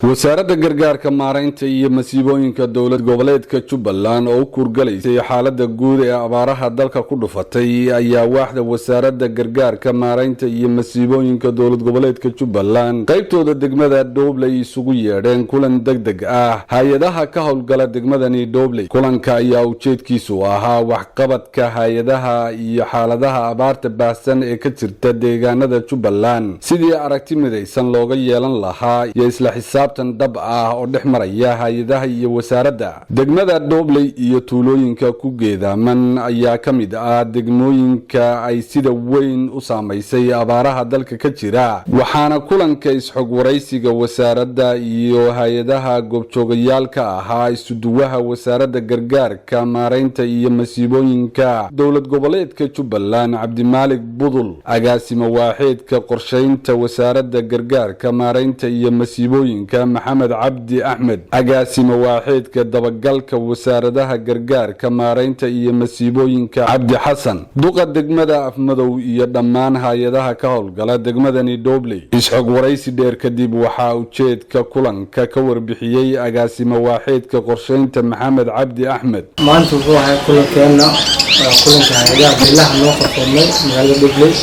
Wasaaradda Gargaarka, Maaraynta iyo Masiibooyinka Dowlad Goboleedka Jubbaland oo u kuurgalaysay xaalada guud ee abaaraha dalka ku dhufatay ayaa waaxda Wasaaradda Gargaarka, Maaraynta iyo Masiibooyinka Dowlad Goboleedka Jubbaland qaybtooda degmada Dhobley isugu yeedheen kulan deg deg ah hay-adaha ka howlgala degmadani Dhobley. Kulanka ayaa ujeedkiisu ahaa waxqabadka hay-adaha iyo xaaladaha abaarta baahsan ee ka jirta deegaanada Jubbaland, sidii aragti midaysan looga yeelan lahaa iyo isla xisaabtan dhab ah oo dhex maraya hay-adaha iyo wasaaradda. Degmada Dhobley iyo tuulooyinka ku geedaaman ayaa ka mid ah degmooyinka ay sida weyn u saamaysay abaaraha dalka ka jira, waxaana kulanka isxog waraysiga wasaaradda iyo hay-adaha goobjoogayaalka ahaa isuduwaha Wasaaradda Gargaarka, Maaraynta iyo Masiibooyinka Dowlad Goboleedka Jubbaland, Cabdimaalig Budul, agaasimo waaxeedka qorshaynta Wasaaradda Gargaarka, Maaraynta iyo Masiibooyinka, Maxamed Cabdi Axmed, agaasimo waaxeedka dabagalka Wasaaradaha Gargaarka, Maaraynta iyo Masiibooyinka, Cabdi Xasan, duqa degmada Afmadow iyo dhammaan hay-adaha ka howlgala degmadani Dhobley. Isxog waraysi dheer kadib, waxaa ujeedka kulanka ka warbixiyey agaasimo waaxeedka qorshaynta, Maxamed Cabdi Axmed. Maanta wuxuu ahay kulankeena waa kulanka hay-adaha bilaha noo qabsoomay magaalada Dhobley.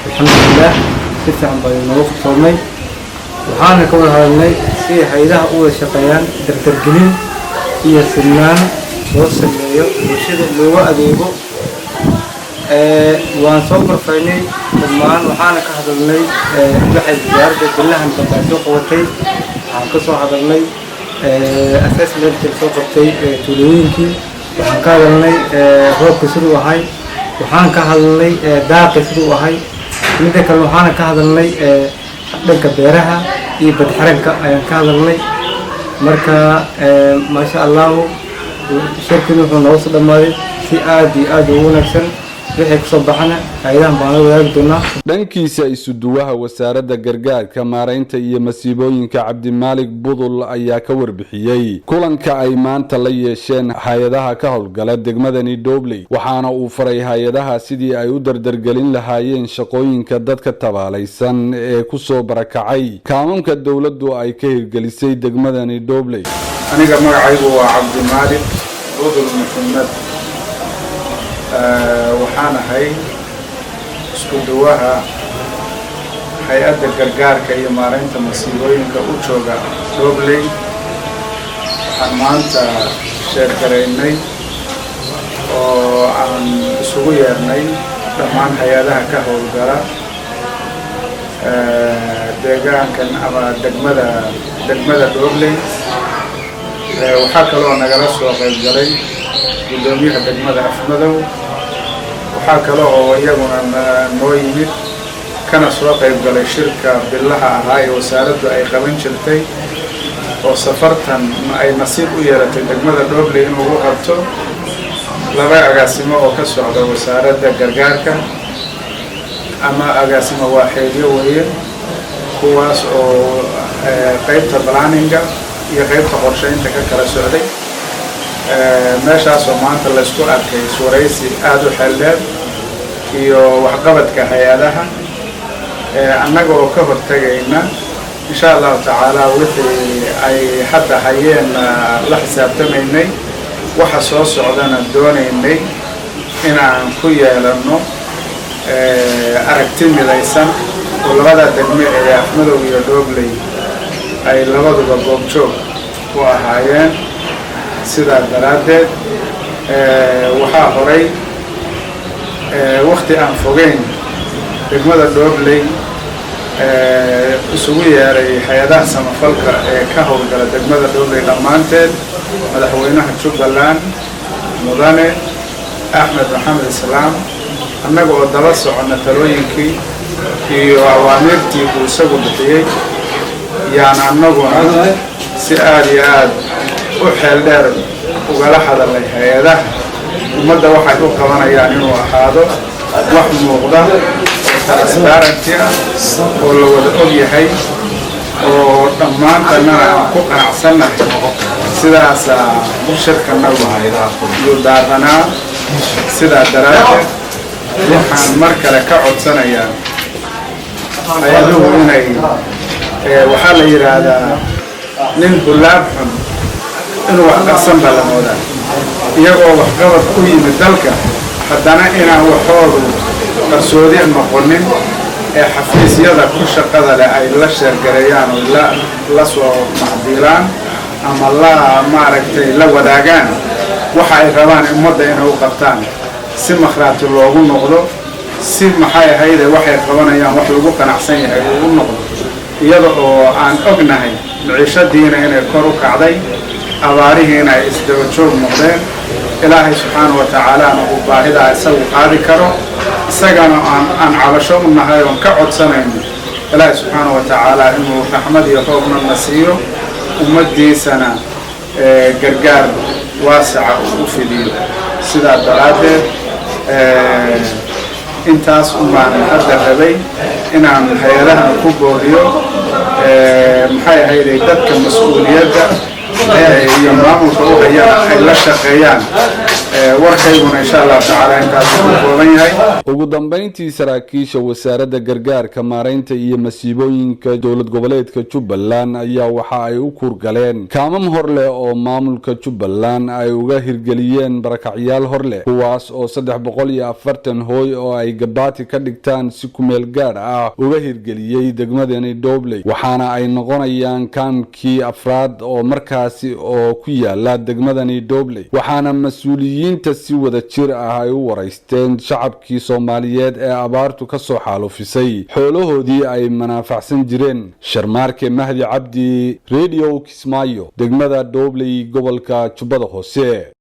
Alxamdulilah, si fiican baa noogu qabsoomay. Waxaana ka wada hadalnay si ay hay-adaha u wada shaqeeyaan, dardargelin iyo sinaan loo sameeyo, bulshada loogu adeego. Waan soo gorfaynay dhammaan, waxaana ka hadalnay waxay wasaaradda bilahan dambe ay soo qabatay. Waxaan ka soo hadalnay assessmentka soo qabtay tuulooyinkii, waxaan ka hadalnay roobka siduu ahay, waxaan ka hadalnay daaqi siduu ahay. Midda kale, waxaana ka hadalnay dhanka beeraha iyo badxaranka ayaan ka hadalnay. Marka, maasha Allahu, shirkin wuxuu noogu soo dhammaaday si aad iyo aad ugu wanaagsan. Wixii kasoo baxana hay-adahan baan la wadaagi doonaa. Dhankiisa, isuduwaha Wasaaradda Gargaarka, Maaraynta iyo Masiibooyinka, Cabdimaalig Budul, ayaa ka warbixiyey kulanka ay maanta la yeesheen hay-adaha ka howlgala degmadani Dhobley, waxaana uu faray hay-adaha sidii ay u dardargelin lahaayeen shaqooyinka dadka tabaalaysan ee kusoo barakacay kaamamka dowladdu ay ka hirgelisay degmadani Dhobley. Aniga magacaygu waa Cabdimaalik Budul Maxamed. Waxaan ahay isku duwaha hay-adda gargaarka iyo maaraynta masiibooyinka u jooga Dhobley. Waxaan maanta sheergaraynay oo aan isugu yeernay dhammaan hay-adaha ka howlgala deegaankan ama degmada Dhobley. Waxaa kaloo nagala soo qayb galay guddoomiyaha degmada Afmadow. Waxaa kale oo iyaguna noo yimid kana soo qayb galay shirka bilaha ahaa ee wasaaraddu ay qaban jirtay, oo safartan ay nasiib u yeelatay degmada Dhobley in lagu qabto, laba agaasimo oo ka socda Wasaaradda Gargaarka ama agaasimo waaxeedyo weeye, kuwaas oo qeybta planninga iyo qeybta qorsheynta ka kala socday. Meeshaasoo maanta laysku arkay iswaraysi aada u xeeldheer iyo waxqabadka hay-adaha, annaga oo ka hortegayna, insha Allahu tacaala, wixii ay hadda hayeen la xisaabtamaynay, waxa soo socdana doonaynay inaan ku yeelano aragti midaysan oo labada degme ee Afmadow iyo Dhobley ay labaduba goobjoog ku ahaayeen. Sidaa daraaddeed, waxaa horay wakti aan fogeyn degmada Dhobley isugu yeeray hay-adaha samafalka ee ka howlgala degmada Dhobley dhammaanteed madaxweynaha Jubbaland, Mudane Axmed Maxamed Islaam, annaga oo daba soconna talooyinkii iyo awaamiirtii uu isagu bixiyey, yaan annaguna si aada iyo aada u xeel dheer ugala hadalnay hay-adaha ummadda waxay u qabanayaan inuu ahaado wax muuqda oo transparency ah oo la wada og yahay oo dhammaantannana aan ku qanacsannahay. Sidaasaa shirkanagu yuu daaranaa. Sidaa daraaddeed, waxaan mar kale ka codsanayaa hay-aduhu inay, waxaa la yidhaahdaa Nin hulaab xun inuu wax qarsan baa la moodaa. Iyagoo waxqabad ku yimid dalka, haddana inaan waxoodu qarsoodi noqonin ee xafiisyada ku shaqada leh ay la share gareeyaan oo la soo macdiilaan ama la maaragtay la wadaagaan waxa ay rabaan ummadda inay u qabtaan, si makhraati loogu noqdo, si maxay ahayde waxay qabanayaan wax lagu qanacsan yahay uu u noqdo, iyada oo aan ognahay miciishadiina inay kor u kacday, abaarihiina ay isdaba joog noqdeen. Ilaahay subxaana wa tacaalaana uu baahidaa isagu qaadi karo, isagana aan cabasho u nahay oon ka codsanayno Ilaahay subxaana wa tacaala inuu raxmad iyo roobna na siiyo, ummaddiisana gargaar waasica uu u fidiyo. Sidaa daraaddeed, intaas unbaan hadda rabay inaan hay-adahana ku booriyo, maxay ahayday, dadka mas-uuliyadda iyo maamulka u hayana ay la shaqeeyaan. Warkayguna insha Allahu tacaala intaas ku kooban yahay. Ugu dambeyntii, saraakiisha Wasaaradda Gargaarka, Maareynta iyo Masiibooyinka Dowlad Goboleedka Jubbaland ayaa waxa ay u kuurgaleen kaamam horleh oo maamulka Jubbaland ay uga hirgeliyeen barakacyaal horleh, kuwaas oo 340 hooy oo ay gabaati ka dhigtaan si kumeel gaar ah uga hirgeliyey degmadani Dhobley, waxaana ay noqonayaan kaamkii afraad oo markaasi oo ku yaala degmadani Dhobley. Waxaana mas-uuliyiinta si wada jir ah ay u waraysteen shacabkii Soomaaliyeed ee abaartu ka soo xaalufisay xoolahoodii ay manaafacsan jireen. Sharmaarke Mahdi Cabdi, Radio Kismaayo, degmada Dhobley, gobolka Jubbada Hoose.